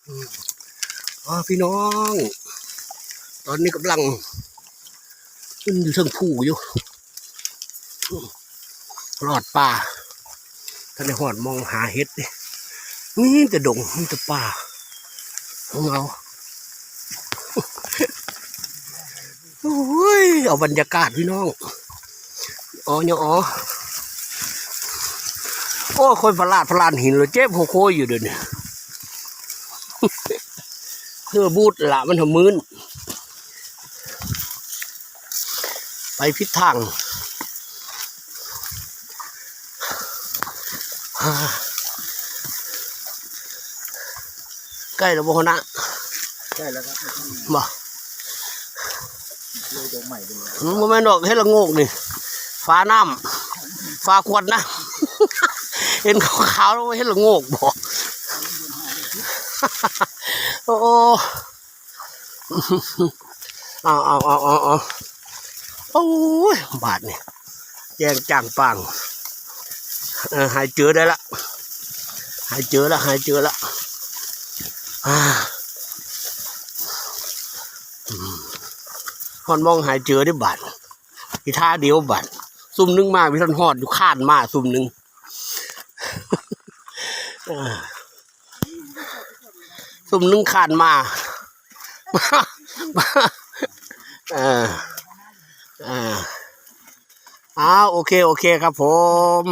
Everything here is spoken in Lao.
ອໍ ພີ່ນ້ອງ ຕອນນີ້ກຳລັງຂຶ້ນຢູ່ເທິງພູຢູ່ ລອດປ່າ ທັນໄດ້ຮອດໝ່ອງຫາເຫັດເດ້ ມີແຕ່ດົງ ມີແຕ່ປ່າ ເອົາ ໂອ້ຍ ເອົາບັນຍາກາດພີ່ນ້ອງ ອໍ ຍະອໍ ໂອ້ຍ ຂ້ອຍພະລາດພະລານຫີນແລ້ວ ເຈັບຫົວໂຄຍຢູ່ເດນີ້ ເຮືອບູດລະ ມັນຫະມື່ນ ໄປຜິດທາງ ໃກ້ແລ້ວບໍ່ຫົວໜ້າ? ໃກ້ແລ້ວຄັບ ບໍ່ ເລີຍດອກໄມ້ໄປແລ້ວ ມັນບໍ່ແມ່ນດອກເຫັດລະໂງກນີ້ ຝານ້ຳ ຝາຂວດນ້ຳ ເຫັນຂາວໆ ເຫັດລະໂງກບໍ່? ໂອ້ ເອົາ ເອົາ ເອົາ ເອົາ ໂອ້ຍ ບາດນີ້ ແຈ້ງຈ່າງປ່າງ ເອີ ຫາຍເຈີໄດ້ລະ ຫາຍເຈີລະ ຫາຍເຈີລະ ອາ ອືມ ຮອດໝ່ອງຫາຍເຈີເດ້ບາດ ອີທ່າດຽວບາດ ຊຸມໜຶ່ງມາບໍ່ທັນຮອດຢູ່ ຄານມາຊຸມໜຶ່ງ ເອີ ຊຸມໜຶ່ງຄານມາ ເອີ ເອີ ອ້າວ ໂອເຄ ໂອເຄ ຄັບຜົມ.